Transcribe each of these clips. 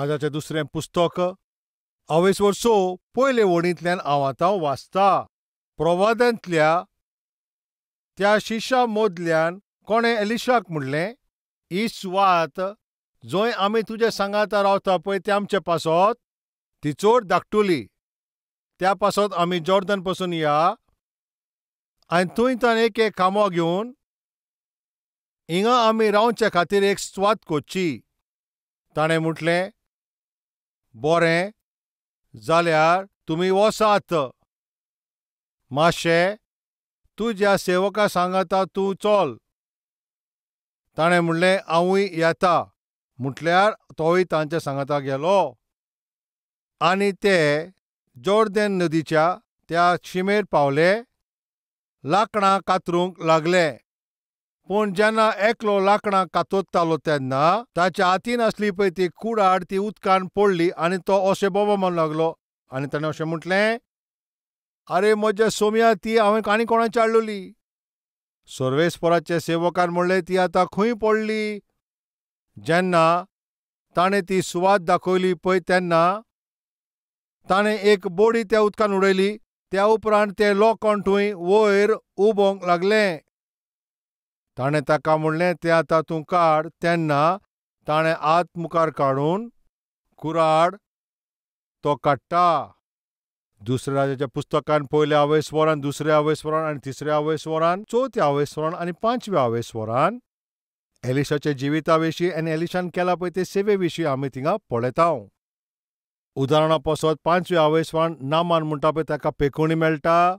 राजाचें दुसरें पुस्तक अवेस्वर 6 पयले वडींतल्यान हांव आतां वाचता. प्रवादांतल्या त्या शिशा मोदल्यान कोणें एलिशाक म्हणलें, ही सुवात जंय आमी तुजे सांगाता रावता पळय ते आमचे पासत ती चड धाकटुली, त्या पासत आमी जॉर्दन पसून या आनी थंय ताणें एक एक खांबो घेवन हिंगा आमी रावचे खातीर एक सुवात करची. ताणें म्हटलें, बरें जाल्यार तुमी वसात, मातशें तुज्या सेवका सांगाता तूं चल. ताणें म्हणलें, हांवूय येता. म्हटल्यार तोय तांच्या सांगाता गेलो आनी ते जॉर्दन नदीच्या त्या शिमेर पावले. लांकडां कातरूंक लागले. पूण जेन्ना एकलो लांकडां कातरतालो तेन्ना ताच्या हातीन आसली पळय ती कुडाळ ती उदकान पडली आनी तो अशें बोबो मारूंक लागलो आनी ताणें अशें म्हटलें, आरे म्हज्या सोम्या, ती हांवें आनी कोणाची हाडलेली. सर्वेस्पराच्या सेवकान म्हणलें, ती आतां खंय पडली? जेन्ना ताणें ती सुवात दाखयली पळय तेन्ना ताणें एक बोडी त्या उदकान उडयली. त्या उपरांत तें लोखण थंय वयर उबोंक लागलें. ताणें ताका म्हणलें, तें आतां तूं काड. तेन्ना ताणें हात मुखार काडून कुराड तो काडटा. दुसऱ्या राजाच्या पुस्तकान पयल्या आवयस्वरान, दुसऱ्या आवयस्वरान आनी तिसऱ्या आवयस्वरान, चवथ्या आवयस्वरान आनी पांचव्या आवयस्वरान एलिशाच्या जिविता विशीं आनी एलिशान केला पळय ते सेवे विशीं आमी थिंगा पळयता. उदाहरणा पासत पांचव्या आवयस्वरान नामान म्हणटा पळय ताका पेकोणी मेळटा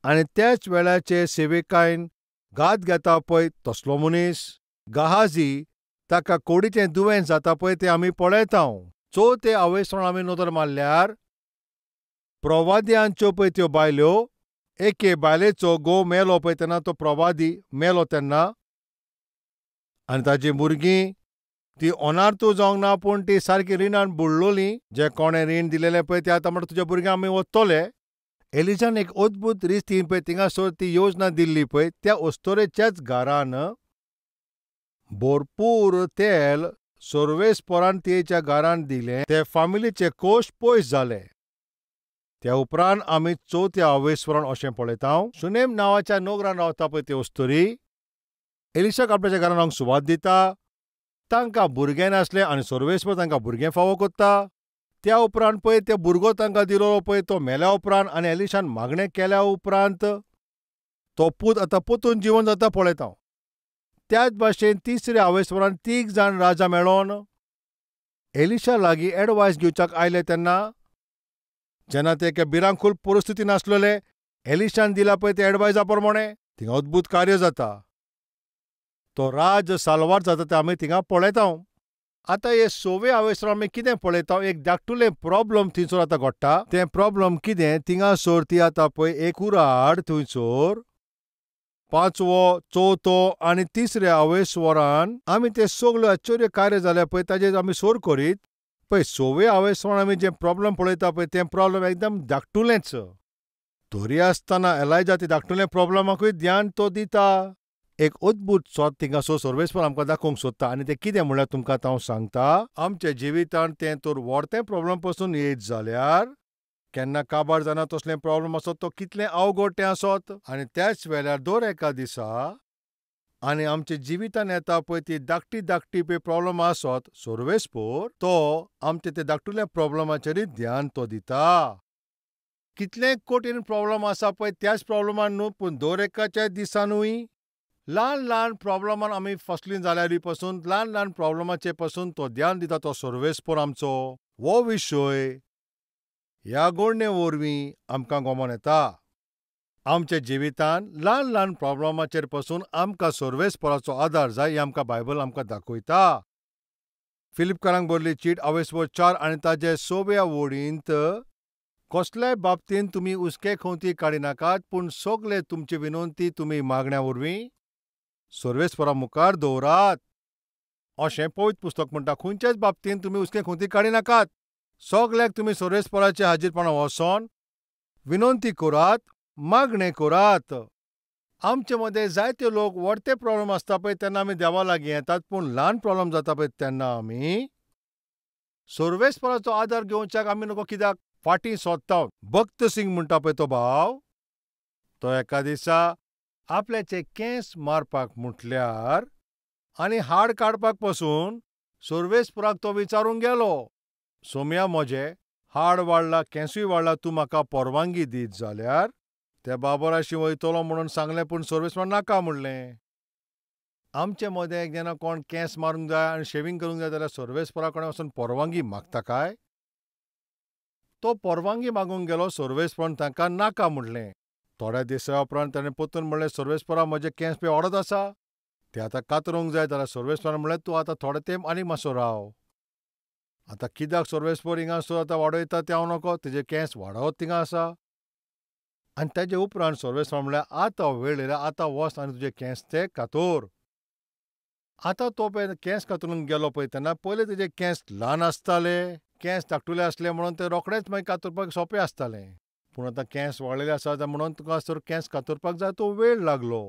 आनी त्याच वेळाचे सेवेकायन घात घेता पळय तसलो मनीस गहाजी ताका कोडीचें दुयेंस जाता पळय तें आमी पळयता. चवथे आवयस्वरान आमी नदर मारल्यार प्रवाद्यांच्यो पळय त्यो बायल्यो, एके बायलेचो घोव मेलो पळय तेन्ना तो प्रवादी मेलो तेन्ना आनी ताजी भुरगीं ती अनार्थू जावंक ना पूण ती सारकी रिणान बुडलोली. जे कोणें रीण दिलेलें पळय ते आतां म्हणटा तुज्या भुरग्यांक आमी वतले. एलिजान एक अद्भुत रितीन पळय थिंगासर ती योजना दिल्ली पळय त्या अस्तोरेच्याच घरान भरपूर तेल सर्वेस्परान तेच्या घरान दिलें. ते फामिलीचे कोश पयस जाले. त्या उपरांत आमी चवथ्या आवयस्वरान अशें पळयता, सुनेम नांवाच्या नगरान रावता पळय ती अस्तोरी एलिशाक आपल्याच्या घरान रावंक सुवात दिता. तांकां भुरगें नासलें आनी सर्वेस्पर तांकां भुरगें फावो करता. त्या उपरांत पळय ते भुरगो तांकां दिलो पळय तो मेल्या उपरांत आनी एलिशान मागणें केल्या उपरांत तो पूत आतां पोतून जिवन जाता पळयता. त्याच भाशेन तिसऱ्या आवयस्वरान 3 जाण राजा मेळोन एलिशा लागीं एडवायस घेवच्याक आयले तेन्ना जेन्ना ते एके भिरांकूळ परिस्थितीन आसलेले एलिशान दिला पळय ते एडवायजा प्रमाणे थिंगा अद्भुत कार्य जाता. तो राज साल्वार जाता ते आमी थिंगा पळयता. आतां हे सवे आवयस्वर आमी कितें पळयता, एक धाकटुलें प्रॉब्लम थंयसर आतां घडटा. तें प्रॉब्लम कितें, थिंगासर ती आतां पळय एक कुराड थंयसर पांचवो, चवथो आनी तिसऱ्या आवयस्वरान आमी ते सगळ्यो आश्चर्य कार्य जाल्या पळय ताजेर आमी सोर करीत पळय सवे आवयस्वरान आमी जें प्रॉब्लम पळयता पळय तें प्रॉब्लम एकदम धाकटुलेंच. तरी आसतना एलायजा ते धाकटुलें प्रॉब्लमाकूय ध्यान तो दिता. एक अद्भुत सोद थिंगासर सर्वेस्पर आमकां दाखोवंक सोदता आनी तें कितें म्हणल्यार तुमकां आतां हांव सांगता. आमच्या जिवितांत तें तर व्हडतें प्रॉब्लम पसून येयत जाल्यार केन्ना काबार जाना तसलें प्रॉब्लम आसत तो कितलें अवघड तें आसत. आनी त्याच वेळार दर एका दिसा आनी आमच्या जिवितान येता पळय ती धाकटी धाकटी पळय प्रॉब्लम आसत सर्वेस्पर तो आमच्या ते धाकटुल्या प्रॉब्लमाचेरूय ध्यान तो दिता. कितलें कठीण प्रॉब्लम आसा पळय त्याच प्रॉब्लमान न्हू पूण दर एकाच्या दिसानूय ल्हान ल्हान प्रॉब्लमान आमी फसलीं जाल्यारूय पसून ल्हान ल्हान प्रॉब्लमाचे पसून तो ध्यान दिता तो सर्वेस्पर आमचो. हो विशय ह्या गोडणे वरवीं आमकां गमोन येता. आमच्या जिवितान ल्हान ल्हान प्रॉब्लमाचेर पसून आमकां सर्वेस्पराचो आदार जाय हें आमकां बायबल आमकां दाखयता. फिलिपकारांक बरली चीट आवयस्वर 4 आनी ताजे 6व्या वडींत कसल्याय बाबतींत तुमी हुस्के खंवती काडिनाकात पूण सगळे तुमची विनंती तुमी मागण्या वरवीं सर्वेस्परा मुखार दवरात अशें पवित्र पुस्तक म्हणटा. खंयच्याच बाबतींत तुमी हुस्के खंवती काडिनाकात, सगळ्याक तुमी सर्वेस्पराच्या हाजीरपणा वचोन विनंती करात, मागणें करात. आमचे मदें जायते लोक व्हडते प्रॉब्लम आसता पळय तेन्ना आमी देवा लागीं येतात पूण ल्हान प्रॉब्लम जाता पळय तेन्ना आमी सर्वेस्पराचो आदार घेवच्याक आमी नको कित्याक फाटीं सोदता. भक्त सिंग म्हणटा पळय तो भाव, तो एका दिसा आपल्याचे केंस मारपाक म्हटल्यार आनी हाड काडपाक पसून सर्वेस्पराक तो विचारूंक गेलो, सोम्या म्हजे हाड वाडला केंसूय वाडला, तूं म्हाका परवानगी दीत जाल्यार त्या बाबराशी वयतलो म्हणून सांगलें. पूण सर्वेस्पर नाका म्हणलें. आमचे मदें जेन्ना कोण केंस मारूंक जाय आनी शेवींग करूंक जाय जाल्यार सर्वेस्परा कडेन वचून परवानगी मागता काय? तो परवानगी मागूंक गेलो, सर्वेस्परान तांकां नाका म्हणलें. थोड्या दिसा उपरांत ताणें परतून म्हणलें, सर्वेस्परा म्हजे केंस पळय वाडत आसा, ते आतां कातरूंक जाय. जाल्यार सर्वेस्परान म्हणलें, तूं आतां थोडे तेंप आनीक मातसो राव. आतां कित्याक सर्वेस्पर हिंगासर आतां वाडयता तें हांव नको, तेजे केंस वाडत थिंगा आसा. आनी तेजे उपरांत सर्वेस्परान म्हणलें, आतां वेळ येयला, आतां वच आनी तुजे केंस ते कातोर. आतां तो पळय केंस कातरूंक गेलो पळय तेन्ना पयले तेजे केंस ल्हान आसताले, केंस धाकटुले आसले म्हणून ते रोखडेच मागीर कातरपाक सोंपें आसतालें. पूण आतां केंस वाडलेले आसा म्हणून तुका सर केंस कातरपाक जाय तो वेळ लागलो.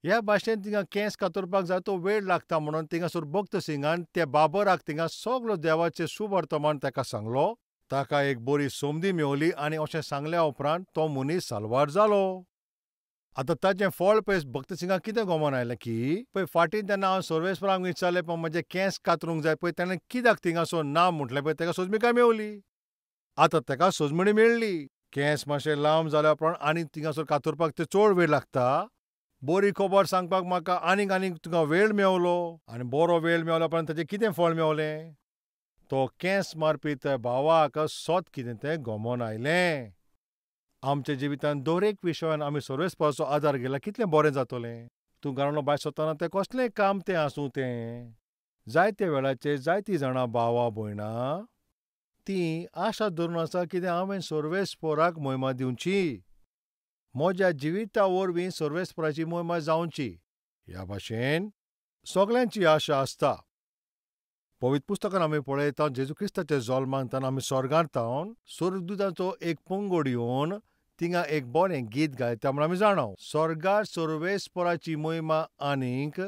ह्या भाशेन थिंगा केंस कातरपाक जाय तो वेळ लागता म्हणून थिंगासर भक्त सिंगान त्या बाबराक थिंगा सगलो देवाचें शुभवर्तमान ताका सांगलो. ताका एक बरी संदी मेवली आनी अशें सांगल्या उपरांत तो मनीस साल्वार जालो. आतां ताचें फळ पळय भक्त सिंगाक कितें गोमोन आयलें की पळय फाटीं तेन्ना हांव सर्वेस्पराक विचारलें पळय म्हजें केंस कातरूंक जाय पळय, ताणें कित्याक थिंगासर ना म्हटलें पळय, ताका सोजमिकाय मेवली. आतां ताका सोजमणी मेळ्ळी. केंस मातशें लांब जाल्या उपरांत आनी थिंगासर कातरपाक ते चड वेळ लागता. बरी खबर सांगपाक म्हाका आनीक आनीक तुका वेळ मेवलो आनी बरो वेळ मेवल्या उपरांत ताचें कितें फळ मेवलें? तो केंस मारपी त्या भावाक सत कितें तें गोमोन आयलें. आमच्या जिवितांत दर एक विशयान आमी सर्वेस्पराचो आदार घेतल्यार कितलें बरें जातलें. तूं घरांतलो भायर सरतना तें कसलें काम तें आसूं, तें जायते वेळाचेर जायतीं जाणां भावा भयणां तीं आशा धरून आसा कितें हांवें सर्वेस्पराक मोहिमा दिवची, म्हज्या जिविता वरवीं सर्वेस्पराची मोहिमा जावची. ह्या भाशेन सगल्यांची आशा आसता. पवित्र पुस्तकान आमी पळयता जेजू क्रिस्ताच्या जल्मान आमी स्वर्गांत तावन स्वर्गदूतांचो एक पंगड येवन थिंगा एक बरें गीत गायता म्हूण आमी जाणाव. स्वर्गार सर्वेस्पराची मोहिमा आनीक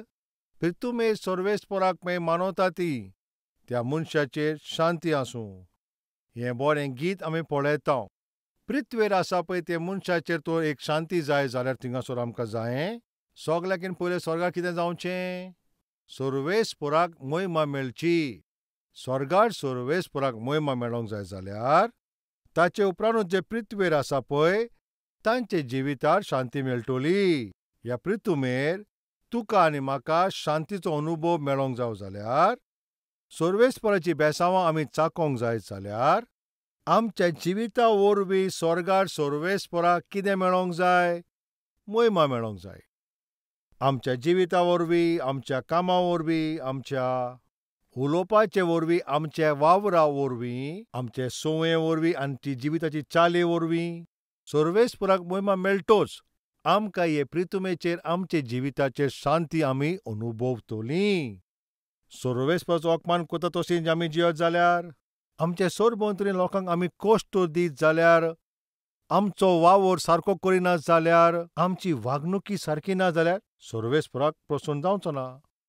प्रितुमे सर्वेस्पराक मागीर मानवता ती त्या मनशाचेर शांती आसूं. हें बरें गीत आमी पळयता. पृथ्वेर आसा पळय ते मनशाचेर तो एक शांती जाय जाल्यार थिंगासर आमकां जाय सगल्याकीन पयलें स्वर्गार कितें जावचें? सर्वेस्पराक मोहिमा मेळची. स्वर्गार सर्वेस्पराक मोहिमा मेळोंक जाय जाल्यार ताचे उपरांतूच जे पृथ्वेर आसा पळय तांचे जिवितार शांती मेळटली. ह्या पृथ्वेर तुका आनी म्हाका शांतीचो अनुभव मेळोंक जाय जाल्यार, सर्वेस्पराची बेसांवां आमी चाकोंक जाय जाल्यार आमच्या जिविता वरवीं स्वर्गार सर्वेस्पराक कितें मेळोंक जाय? मोहिमा मेळोंक जाय. आमच्या जिविता वरवीं, आमच्या कामा वरवीं, आमच्या उलोवपाचे वरवीं, आमच्या वावरा वरवीं, आमचे संवये वरवीं आनी जिविताची चाले वरवीं सर्वेस्पराक मोहिमा मेळटोच. आमकां हे प्रितुमेचेर आमचे जिविताचेर शांती आमी अनुभवतलीं. सर्वेस्पराचो अपमान करता तशी आमी जियत जाल्यार, आमचे सरभोंवतणी लोकांक आमी कश्ट दीत जाल्यार, आमचो वावर सारको करिना जाल्यार, आमची वागणुकी सारकी ना जाल्यार सर्वेस्पराक प्रसन्न जावचो ना.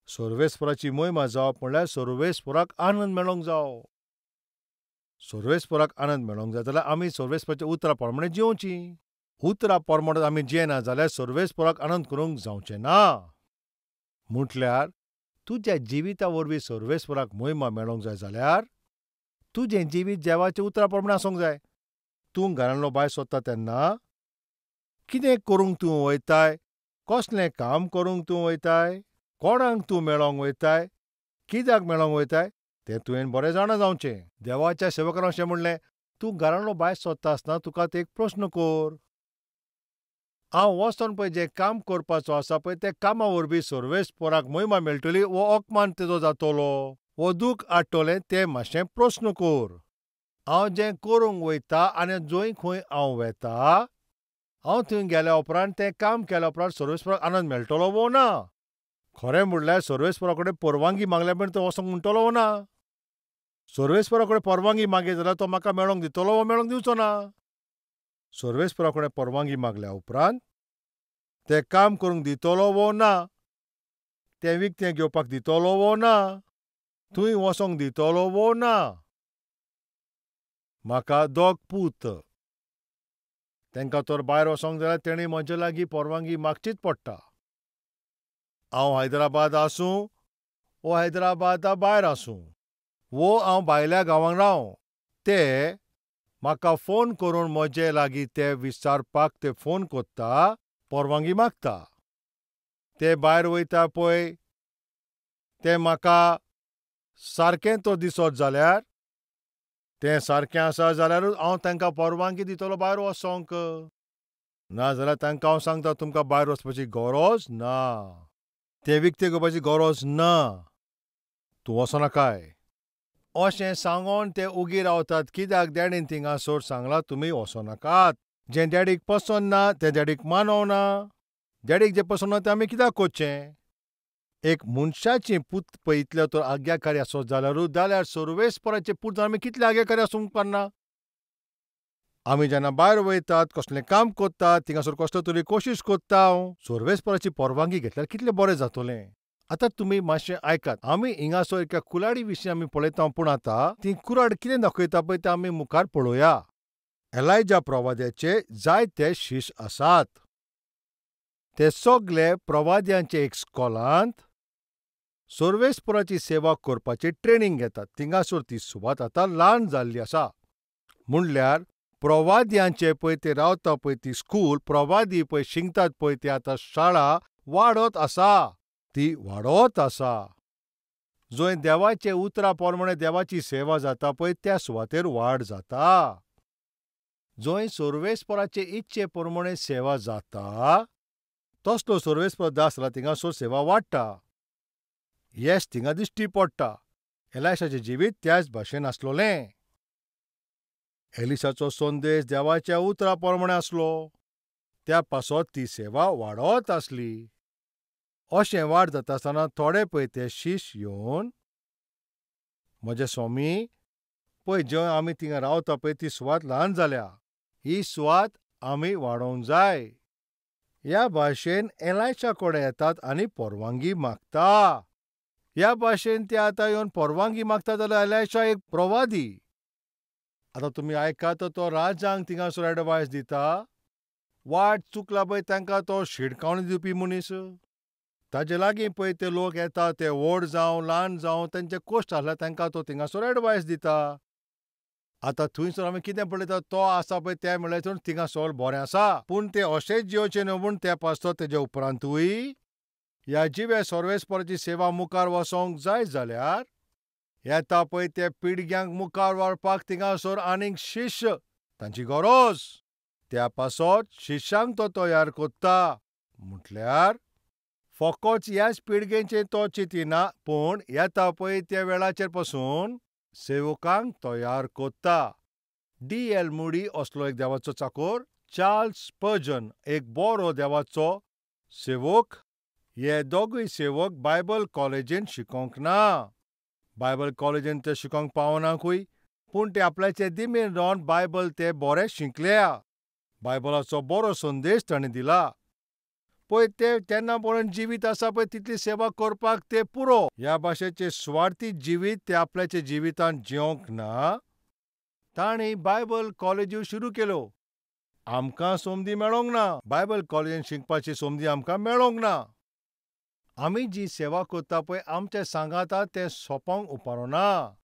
सर्वेस्पराची मोहिमा जावप म्हणल्यार सर्वेस्पराक आनंद मेळोंक जावो. सर्वेस्पराक आनंद मेळोंक जाय जाल्यार आमी सर्वेस्पराच्या उतरा प्रमाणे जियोवची. उतरा प्रमाणे आमी जियेना जाल्यार सर्वेस्पराक आनंद करूंक जावचें ना. म्हटल्यार तुज्या जिविता वरवीं सर्वेस्पराक मोहिमा मेळोंक जाय जाल्यार तुजें जिवीत देवाच्या उतरा प्रमाणे आसूंक जाय. तूं घरांतलो भायर सरता तेन्ना कितें करूंक तूं वयताय, कसलें काम करूंक तूं वयताय, कोणाक तूं मेळोंक वयताय, कित्याक मेळोंक वयताय तें तुवें बरें जाणा जावचें. देवाच्या सेवकान अशें म्हणलें, तूं घरांतलो भायर सरता आसतना तुका ते एक प्रस्न कर, हांव वचोन पळय जें काम करपाचो आसा पळय त्या कामा वरवीं सर्वेस्पराक मोहिमा मेळटली वो अपमान तेजो जातलो वो दूख हाडटलें तें मातशें प्रस्न कर. हांव जें करूंक वयता आनी जंय खंय हांव वेता, हांव थंय गेल्या उपरांत तें काम केल्या उपरांत सर्वेस्पराक आनंद मेळटलो वो ना? खरें म्हणल्यार सर्वेस्परा कडेन परवानगी मागल्या मेरेन तो वचोंक म्हणटलो वो ना? सर्वेस्परा कडेन परवानगी मागीत जाल्यार तो म्हाका मेळोंक दितलो वो मेळोंक दिवचो ना? सर्वेस्परा कडेन परवानगी मागल्या उपरांत तें काम करूंक दितलो वो ना? तें विकतें घेवपाक दितलो वो ना? थंय वचोंक दितलो वो ना? म्हाका दोग पूत. तेंकां तर भायर वचोंक जाल्यार तेणी म्हजे लागीं परवानगी मागचीच पडटा. हांव हैदराबाद आसूं वो हैदराबादा भायर आसूं वो हांव भायल्या गांवांत रावं, ते म्हाका फोन करून म्हजे लागीं ते विचारपाक ते फोन कोत्ता, परवानगी मागता. ते भायर वयता पळय ते म्हाका सारकें तो दिसत जाल्यार, तें सारकें आसा जाल्यारूच हांव तांकां परवानगी दितलो भायर वचोंक. नाजाल्यार तांकां हांव सांगता तुमकां भायर वचपाची गरज ना, तें विकतें घेवपाची गरज ना, तूं वचनाकाय अशें सांगोन ते उगी रावतात. कित्याक डॅडीन थिंगासर सांगलां तुमी वचोनाकात. जें डॅडीक पसंत ना तें डॅडीक मानवना. डॅडीक जें पसंत ना तें आमी कित्याक करचें? एक मनशाची पूत पळय इतलो तर आज्ञाकारी आसत जाल्यारूच, जाल्यार सर्वेस्पराचे पूत आमी कितले आज्ञाकारी आसूंक पारना? आमी जेन्ना भायर वयतात, कसलें काम करतात, थिंगासर कसलो तरी कोशिश कोत्ता, सर्वेस्पराची परवानगी घेतल्यार कितलें बरें जातलें. आतां तुमी मातशें आयकात. आमी हिंगासर एका कुलाडी विशीं आमी पळयता, पूण आतां ती कुराड कितें दाखयता पळय तें आमी मुखार पळोवया. एलायजा प्रवाद्याचे जायते शिश्य आसात. ते सगळे प्रवाद्यांचे एक स्कॉलांत सर्वेस्पराची सेवा करपाची ट्रेनींग घेतात. थिंगासर ती सुवात आतां ल्हान जाल्ली आसा. म्हणल्यार प्रवाद्यांचे पळय ते रावता पळय ती स्कूल, प्रवादी पळय शिकतात पळय ती आतां शाळा वाडत आसा, ती वाडत आसा. जंय देवाचे उतरा प्रमाणे देवाची सेवा जाता पळय त्या सुवातेर वाड जाता. जंय सर्वेस्पराचे इच्छे प्रमाणे सेवा जाता तसलो सर्वेस्पर दास जाल्यार थिंगासर सेवा वाडटा. येस थिंगा दिश्टी पडटा. एलायशाचें जिवीत त्याच भाशेन आसलोलें. एलिशाचो संदेश देवाच्या उतरा प्रमाणे आसलो, त्या पासत ती सेवा वाडत आसली. अशें वाड जाता आसतना थोडे पळय ते शिश्य येवन म्हजे स्वामी पळय जंय आमी थिंगा रावता पळय ती सुवात ल्हान जाल्या, ही सुवात आमी वाडोवंक जाय. ह्या भाशेन एलायशा कडेन येतात आनी परवानगी मागता. ह्या भाशेन ते आतां येवन परवानगी मागता जाल्यार एलायशा एक प्रवादी. आतां तुमी आयकात, तो राजांक थिंगासर एडवायस दिता. वाट चुकला पळय तांकां तो शिडकावणी दिवपी मनीस. ताजे लागीं पळय ते लोक येता, ते व्हड जावं ल्हान जावं तांचे कश्ट आसल्यार तांकां तो थिंगासर एडवायस दिता. आतां थंयसर आमी कितें पळयता, तो आसा पळय ते म्हणल्यार थिंगासर बरें आसा, पूण ते अशेंच जियोचें न्हू म्हूण ते पासतो तेजे उपरांतूय ह्या जिव्या सर्वेस्पराची सेवा मुखार वचोंक जाय जाल्यार येता पळय ते पिळग्यांक मुखार व्हरपाक थिंगासर आनीक शिश्य तांची गरज. त्या पासत शिश्यांक तो तयार कोत्ता. म्हटल्यार फकत ह्याच पिळगेचें तो चिंतिना, पूण येता पळय त्या वेळाचेर पसून सेवकांक तयार कोत्ता. डी एल मुडी असलो एक देवाचो चाकोर, चार्ल्स स्पर्जन एक बरो देवाचो सेवक. हे दोगूय सेवक बायबल कॉलेजीन शिकोवंक ना. बायबल कॉलेजीन ते शिकोवंक पावनाकूय, पूण ते आपल्याचे दिमेन रावन बायबल ते बरे शिकल्या. बायबलाचो बरो संदेश ताणें दिला. पळय ते तेन्ना पळोवन जिवीत आसा पळय तितली सेवा करपाक ते पुरो. ह्या भाशेचे सुवार्थी जिवीत ते आपल्याच्या जिवितांत जिवंक ना. तांणी बायबल कॉलेज्यो सुरू केल्यो. आमकां संदी मेळोंक ना. बायबल कॉलेजीन शिकपाची संदी आमकां मेळोंक ना. आमी जी सेवा करता पळय आमच्या सांगाता तें सोंपोंक उपकारना.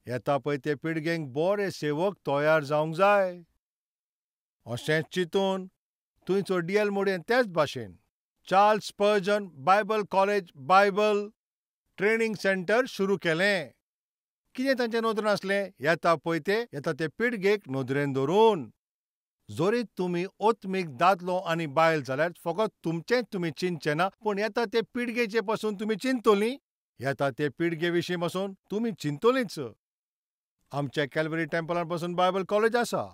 येता पळय ते पिळगेंक बरे सेवक तयार जावंक जाय अशें चिंतून थंयचो डी एल मोडयन तेच भाशेन Charles Spurgeon Bible college Bible training centre सुरू केलें. कितें तांचें नदरेन आसलें? येता पळय ते येता ते पिळगेक नदरेन धरून. जरी तुमी ओत्मीक दादलो आनी बायल जाल्यार फकत तुमचेंच तुमी चिंतचें ना, पूण येता ते पिळगेचे पसून तुमी चिंततलीं. येता ते पिळगे विशीं पसून तुमी चिंततलींच. आमच्या कॅलवरी टेम्पलान पसून बायबल कॉलेज आसा.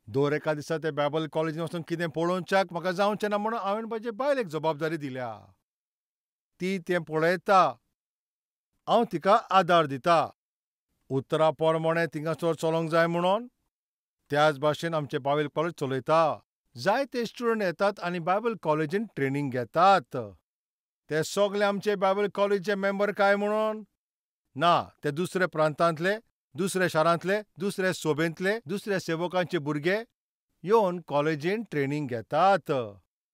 दर एका दिसा ते बायबल कॉलेजीन वचून कितें पळोवच्याक म्हाका जावचें ना म्हणून हांवें म्हजे बायलेक जबाबदारी दिल्या. ती तें पळयता, हांव तिका आदार दिता. उतरा प्रमाणे थिंगासर चलोवंक जाय म्हणून. त्याच भाशेन आमचें बायबल कॉलेज चलयता. जायते स्टुडंट येतात आनी बायबल कॉलेजीन ट्रेनींग घेतात. ते सगळे आमचे बायबल कॉलेजीचे मेंबर काय म्हणून ना, ते दुसऱ्या प्रांतांतले, दुसऱ्या शारांतले, दुसऱ्या सोबेंतले, दुसऱ्या सेवकांचे भुरगे येवन कॉलेजीन ट्रेनींग घेतात.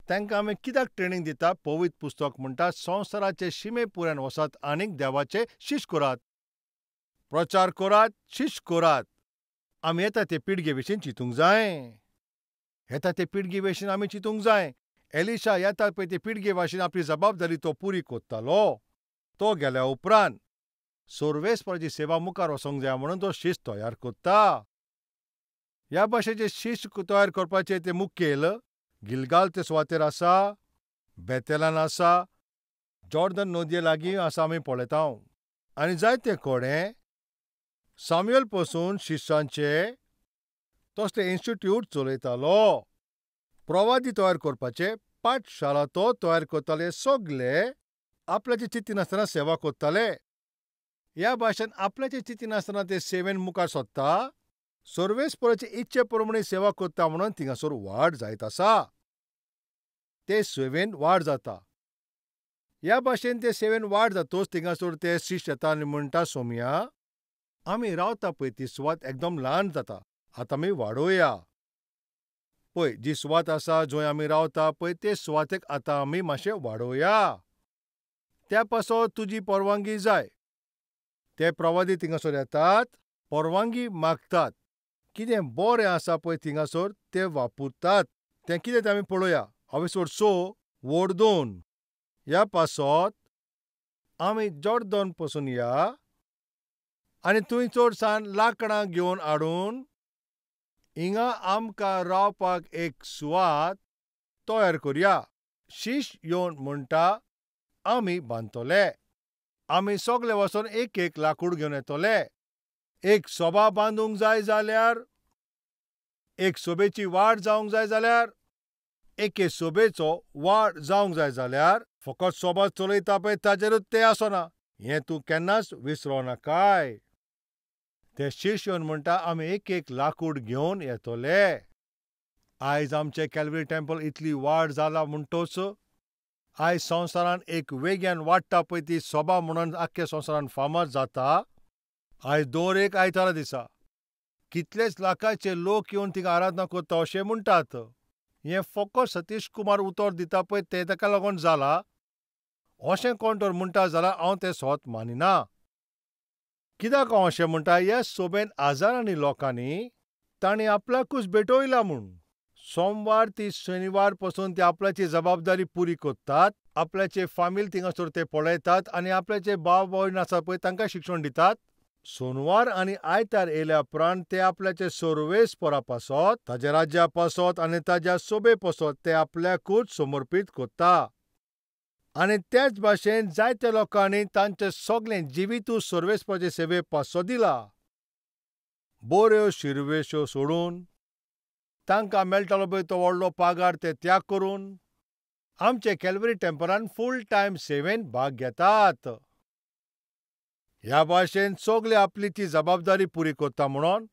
तांकां आमी कित्याक ट्रेनींग दिता? पवित्र पुस्तक म्हणटा, संवसाराचे शिमे पुरान वसात आनीक देवाचे शिश करात, प्रचार करात, शिश करात. आमी येता ते पिळगे विशीं चिंतूंक जाय. येता ते पिळगे विशीं आमी चिंतूंक जाय. एलिशा येता पळय ते पिळगे भाशेन आपली जबाबदारी तो पुरी कोत्तालो. तो गेल्या उपरांत सर्वेस्पराची सेवा मुखार वचोंक जाय म्हणून तो शिस्त तयार कोत्ता. ह्या भाशेचे शिस्त तयार करपाचे ते मुखेल गिलगाल ते सुवातेर आसा, बेतेलान आसा, जॉर्डन नदये लागीं आसा आमी पळयता. आनी जायते कडेन साम्युएल पसून शिश्यांचे तसले इन्स्टिट्यूट चलयतालो. प्रवादी तयार करपाचे पाठशाळा तो तयार करताले. सगले आपल्याचे चिंतिनासतना सेवा करताले. ह्या भाशेन आपल्याचे चिंतिनासतना ते सेवेन मुखार सोदता, सर्वेस्पराचे इच्छे प्रमाणे सेवा करता म्हणून थिंगासर वाड जायत आसा. ते सेवेन वाड जाता. ह्या भाशेन ते सेवेन वाड जातोच थिंगासर ते शिश्य येता आनी म्हणटा, सोमया आमी रावता पळय ती सुवात एकदम ल्हान जाता, आतां आमी वाडोवया. पळय जी सुवात आसा जंय आमी रावता पळय ते सुवातेक आतां आमी मातशें वाडोवया. त्या पासत तुजी परवानगी जाय. ते प्रवादी थिंगासर येतात, परवानगी मागतात. कितें बरें आसा पळय थिंगासर तें वापरतात. तें कितें तें आमी पळोवया. हांवें 6 वड 2 ह्या पासत आमी जॉर्डन पसून या आनी थंय चडसान लांकडां घेवन हाडून हिंगा आमकां रावपाक एक सुवात तयार करया. शिश येवन म्हणटा, आमी बांदतले. आमी सगले वचोन एक एक लाकूड घेवन येतले. एक सोबा बांदूंक जाय जाल्यार, एक सोबेची वाड जावंक जाय जाल्यार, एके सोबेचो वाड जावंक जाय जाल्यार फकत सोबा चलयता पळय ताजेरूच तें आसना. हें तूं केन्नाच विसरो नाकाय. ते शिश्य येवन म्हणटा, आमी एक एक लाकूड घेवन येतले. आयज आमचे कॅल्वरी टेम्पल इतली वाड जाला म्हणटोच आयज संवसारान एक वेग्यान वाडटा पळय ती सोबा म्हणून आख्ख्या संवसारान फामाद जाता. आयज दर एक आयतारा दिसा कितलेच लाखाचे लोक येवन थिंगा आराधना करता अशें म्हणटात. हें फकत सतीश कुमार उतर दिता पळय तें ताका लागून जाला अशें कोण तर म्हणटा जाल्यार हांव तें स्वत मानिना. कित्याक हांव अशें म्हणटा? ह्या सोबेन हजारांनी लोकांनी तांणी आपल्याकूच भेटयला म्हूण सोमवार ती शनिवार पसून ते आपल्याची जबाबदारी पुरी करतात. आपल्याचे फामील थिंगासर ते पळयतात आनी आपल्याचे भाव भयण आसा पळय तांकां शिक्षण दितात. सोनवार आनी आयतार येयल्या उपरांत ते आपल्याचे सर्वेस्परा पासत, ताज्या राज्या पासत आनी ताज्या सोबे पासत ते आपल्याकूच समर्पीत करता. आनी त्याच भाशेन जायत्या लोकांनी तांचें सगळें जिवितूच सर्वेस्पराचे सेवे पासत दिला. बऱ्यो शिरवेश्यो सोडून तांकां मेळटालो पळय तो व्हडलो पागार ते त्याग करून आमचे कॅल्वरी टेम्पलान फूल टायम सेवेन भाग घेतात. ह्या भाशेन सगळे आपली ती जबाबदारी पुरी करता म्हणून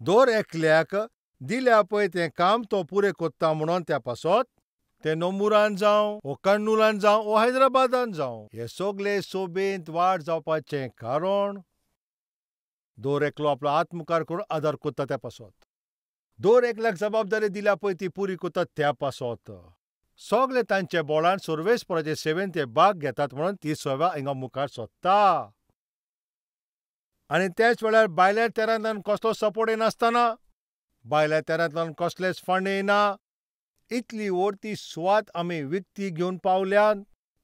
दर एकल्याक दिल्या पळय तें काम तो पुरें करता म्हणून त्या पासत ते नंबुरान जावं वो कन्नूलान जावं वो हैदराबादान जावं हे सगळे सोबेंत वाड जावपाचें कारण दर एकलो आपलो हात मुखार करून आदार करता त्या पासत. दर एकल्याक जबाबदारी दिल्या पळय ती पुरी करता त्या पासत. सगळे तांच्या बोळान सर्वेस्पराचे सेवेन ते भाग घेतात म्हणून ती सेवा हिंगा मुखार सोदता. आनी त्याच वेळार भायल्या तेरांतल्यान कसलो सपोर्ट येनासतना, भायल्या तेरांतल्यान कसलेच फंड येना, इतली व्हड सुवात आमी विकती घेवन पावल्यात,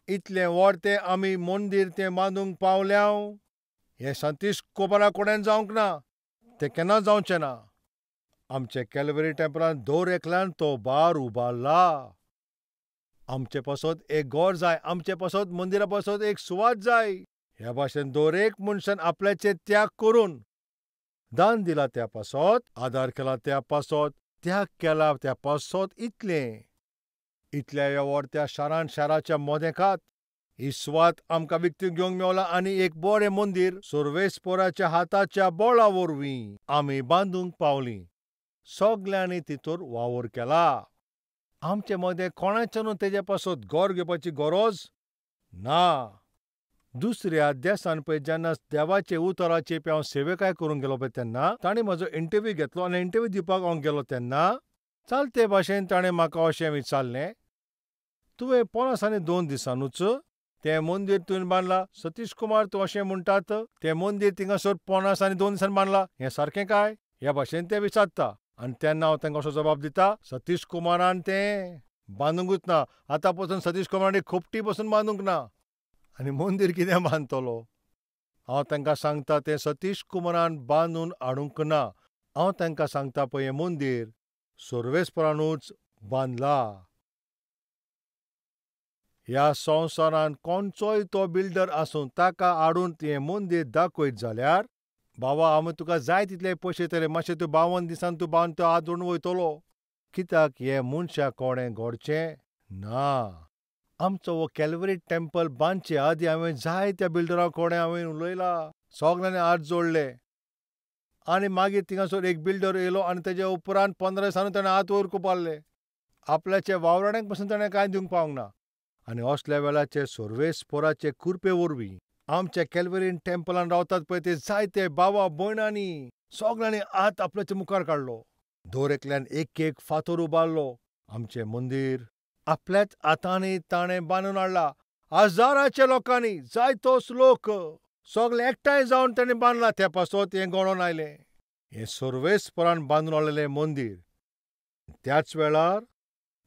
इतलें व्हड तें आमी मंदीर तें बांदूंक पावल्या. हें सतीश कुमारा कडेन जावंक ना, तें केन्ना जावचें ना. आमचे कॅल्वरी टेम्पलान दर एकल्यान तो बार उबारला. आमचे पासत एक घर जाय, आमचे पासत मंदिरा पासत एक सुवात जाय. ह्या भाशेन दर एक मनशान आपल्याचे त्याग करून दान दिला त्या पासत, आदार केला त्या पासत, त्याग केला त्या पासत. इतलें इतल्या ह्या व्हड त्या शारान शाराच्या मोदेकात ही सुवात आमकां विकती घेवंक मेवला आनी एक बरें मंदीर सर्वेस्पराच्या हाताच्या बळा वरवीं आमी बांदूंक पावलीं. सगल्यांनी तितूर वावर केला. आमचे मदें कोणाचें न्हू तेजे पासत घर घेवपाची गरज ना. दुसऱ्या देसान पळय जेन्ना देवाचे उतराचे पळय हांव सेवेकाय करूंक गेलो पळय तेन्ना ताणें म्हजो इंटरव्यू घेतलो आनी इंटरव्यू दिवपाक हांव गेलो तेन्ना चलते भाशेन ताणें म्हाका अशें विचारलें, तुवें 50 आनी 2 दिसांनूच तें मंदीर तुवें बांदलां. सतीश कुमार तूं अशें म्हणटात तें मंदीर थिंगासर 50 आनी 2 दिसांनी बांदलां, हें सारकें काय? ह्या भाशेन ते विचारता. आनी तेन्ना हांव तांकां असो जबाब दिता, सतीश कुमारान तें बांदूंकूच ना. आतां पसून सतीश कुमारान एक खोपटी पसून बांदूंक ना आनी मंदीर कितें बांदतलो? हांव तांकां सांगता तें सतीश कुमारान बांदून हाडूंक ना. हांव तांकां सांगता पळय हें मंदीर सर्वेस्परानूच बांदलां. ह्या संवसारांत कोणचोय तो बिल्डर आसूं ताका हाडून हें मंदीर दाखयत जाल्यार बाबा आमी तुका जाय तितले पयशे दितले, मातशें तूं 52 दिसान तूं बांद तो हात जोडून वयतलो. कित्याक हें मनशा कोणें घडचें ना. आमचो हो कॅल्वरी टेम्पल बांदचे आदीं हांवें जायत्या बिल्डरां कडेन हांवें उलयलां, सगल्यांनी हात जोडले आनी मागीर थिंगासर एक बिल्डर येयलो आनी तेज्या उपरांत 15 दिसांनी ताणें हात वयर कुपारले. आपल्याच्या वावराड्यांक पसून ताणें कांय दिवंक पावंक ना. आनी असल्या वेळाचे सर्वेस्पराचे कृपे वरवीं आमच्या कॅल्वरीन टेम्पलान रावतात पळय ते जायते बाबा भयणांनी सगल्यांनी हात आपल्याच्या मुखार काडलो. दर एकल्यान एक एक फातर उबारलो. आमचें मंदीर आपल्याच हातांनी ताणें बांदून हाडला. हजाराचे लोकांनी, जायतोच लोक सगळे एकठांय जावन ताणें बांदला. त्या पासत हें घडोवन आयलें, हें सर्वेस्परान बांदून हाडलेलें मंदीर. त्याच वेळार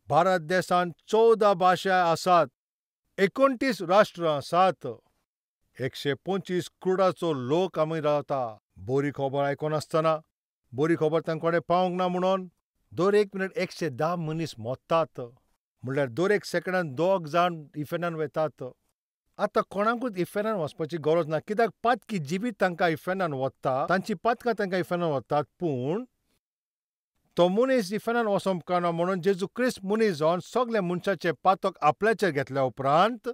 भारत देशांत 14 भाशा आसात, 29 राष्ट्रां आसात, 125 करोडाचो लोक आमी रावता. बरी खबर आयकनासतना, बरी खबर तांकां कडेन पावंक ना म्हणून दर एक मिनट 110 मनीस मरतात. म्हणल्यार दर एक सेकंडान 2 जाण इफेर्नान वतात. आतां कोणाकूच इफेर्नान वचपाची गरज ना, कित्याक पातकी जिवीत तांकां इफेर्नान वता, तांची पातकां तांकां इफेर्नान वतात. पूण तो मनीस इफेर्नान वचोंक उपकारना म्हणून जेजू क्रिस्त मनीस जावन सगल्या मनशाचें पातक आपल्याचेर घेतल्या उपरांत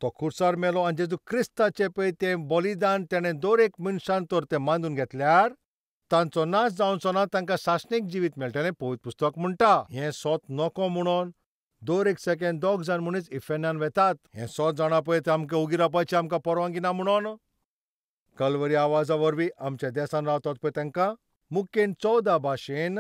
तो खुर्सार मेलो आनी जेजू क्रिस्ताचें पळय तें बलिदान तेणें दर एक मनशान तर तें मानून घेतल्यार तांचो नाश जावचो ना, तांकां सासणीक जिवीत मेळटलें. पवित्र पुस्तक म्हणटा. हें सोत नको म्हणून दर एक सेकंड 2 जाण मनीस इफेर्नान वेतात. हें सोत जाणा पळय तें आमकां ओगी रावपाची आमकां परवानगी ना म्हणून कलवरी आवाजा वरवीं आमच्या देसान रावतात पळय तांकां मुखेन 14 भाशेन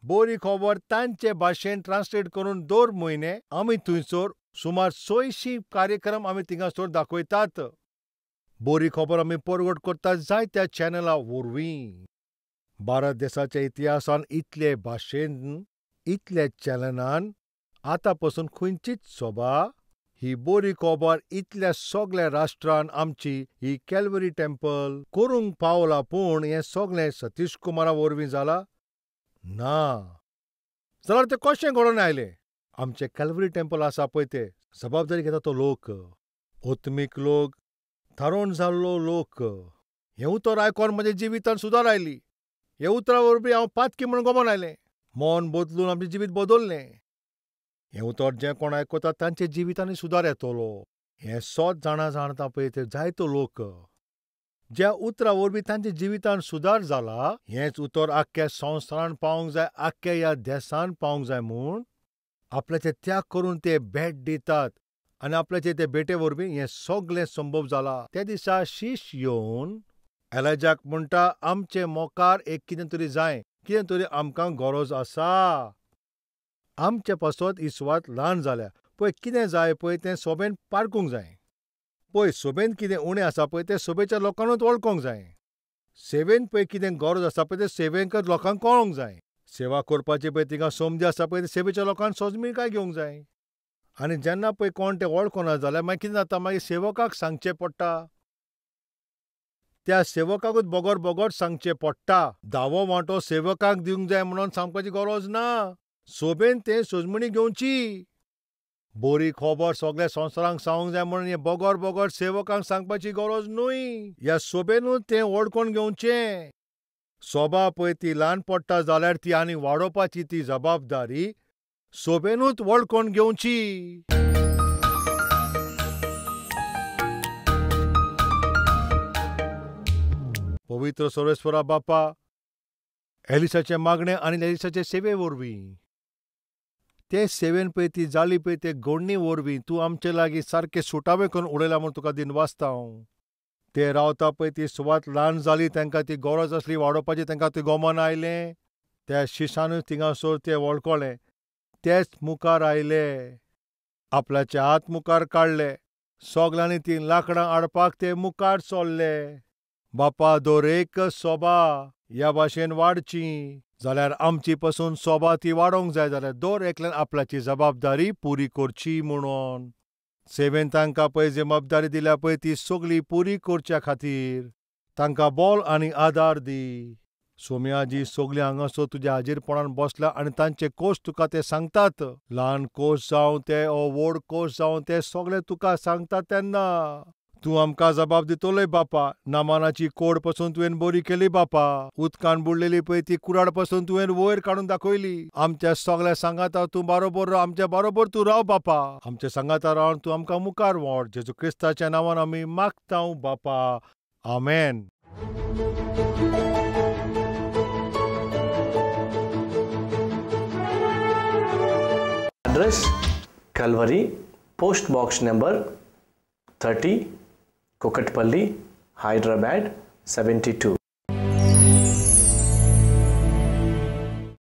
बरी खबर तांचे भाशेन ट्रान्सलेट करून दर म्हयने आमी थंयसर सुमार 600 कार्यक्रम आमी थिंगासर दाखयतात. बरी खबर आमी परगट करतात जायत्या चॅनला वरवीं. भारत देसाच्या इतिहासान इतले भाशेन इतले चॅनलान आतां पसून खंयचीच सभा ही बरी खबर इतल्या सगल्या राष्ट्रान आमची ही कॅल्वरी टेम्पल करूंक पावला. पूण हें सगळें सतीश कुमारा वरवीं जाला ना. जाल्यार तें कशें घडोवन आयलें? आमचें कॅल्वरी टेम्पल आसा पळय तें जबाबदारी घेता तो लोक, आत्मीक लोक, थारोवन जाल्लो लोक. हें उतर आयकोन म्हज्या जिवितान सुदार आयली. हे उतरा वरवीं हांव पातकी म्हणून गमोन आयलें. मन बदलून आमचें जिवीत बदललें. हें उतर जें कोण आयकता तांच्या जिवितांनी सुदार येतलो. हें सोत जाणा जाणता पळय ते जायतो लोक ज्या उतरा वरवीं तांच्या जिवितान सुदार जाला, हेंच उतर आख्ख्या संवसारान पावंक जाय, आख्ख्या ह्या देसान पावंक जाय म्हूण आपल्याचे त्याग करून ते भेट दितात आनी आपल्याचे ते भेटे वरवीं हें सगळें संभव जाला. त्या दिसा शीश येवन एलायजाक म्हणटा, आमचे मोकार एक कितें तरी जाय, कितें तरी आमकां गरज आसा. आमचे पासत ही सुवात ल्हान जाल्या, पळय कितें जाय पळय तें सोबेन पारकूंक जाय. पळय सोबेन कितें उणें आसा पळय तें सोबेच्या लोकांकूच वळखूंक जाय. सेवेन पळय कितें गरज आसा पळय तें सेवेकच लोकांक कळोंक जाय. सेवा करपाची पळय तिंगा संदी आसा पळय ते सेवेच्या लोकांक सोजमिकाय घेवंक जाय. आनी जेन्ना पळय कोण तें वळखना जाल्यार मागीर कितें जाता, मागीर सेवकाक सांगचें पडटा. त्या सेवकाकूच बगर बगर सांगचें पडटा. दावो वांटो सेवकाक दिवंक जाय म्हणून सांगपाची गरज ना. सोबेन तें सोजमणी घेवची. बरी खबर सगळ्या संवसारांक सांगूंक जाय म्हणून हें बगर बगर सेवकांक सांगपाची गरज न्हय. ह्या सोबेनूच तें वळखून घेवचें. सोबा पळय ती ल्हान पडटा जाल्यार ती आनी वाडोवपाची ती जबाबदारी सोबेनूच वळखून घेवची. पवित्र सर्वेस्परा बापा, एलिसाचें मागणें आनी एलिसाचे सेवे वरवीं ते सेवेन पळय ती जाली पळय ते गोडणी वरवीं तूं आमचे लागीं सारकें सुटावें करून उडयला म्हूण तुका दिनवासता हांव. ते रावता पळय ती सुवात ल्हान जाली, तांकां ती गरज आसली वाडोवपाची, तांकां ती गोमन आयलें. त्या शिशानूच थिंगासर ते वळखले, तेच मुखार आयले, आपल्याचे हात मुखार काडले, सगल्यांनी तीं लांकडां हाडपाक ते मुखार सरले. बापा दर एक सोबा ह्या भाशेन वाडची जाल्यार आमची पसून सोबा ती वाडोवंक जाय जाल्यार दर एकल्यान आपल्याची जबाबदारी पुरी करची म्हणून सेवेन तांकां पळय जबाबदारी दिल्या पळय ती सगळी पुरी करच्या खातीर तांकां बोल आनी आदार दी. सोम्याजी सगळीं हांगासर तुज्या हाजीरपणान बसला आनी तांचे कोश तुका ते सांगतात, ल्हान कोश जावं ते ओ व्हड कोश जावं ते सगळे तुका सांगतात. तेन्ना तूं आमकां जबाब दितलोय बापा. नामानाची कोड पसून तुवें बरी केली बापा, उदकान बुडलेली पळय ती कुराड पसून तुवें वयर काडून दाखयली. आमच्या सगळ्या सांगाता तूं बारोबर राव, आमच्या बारोबर तूं राव बापा, आमच्या सांगाता रावन तूं आमकां मुखार व्हर. जेजू क्रिस्ताच्या नांवान आमी मागता बापा, आमेन. Address Calvary, post box number 30, Kukatpally, Hyderabad 72.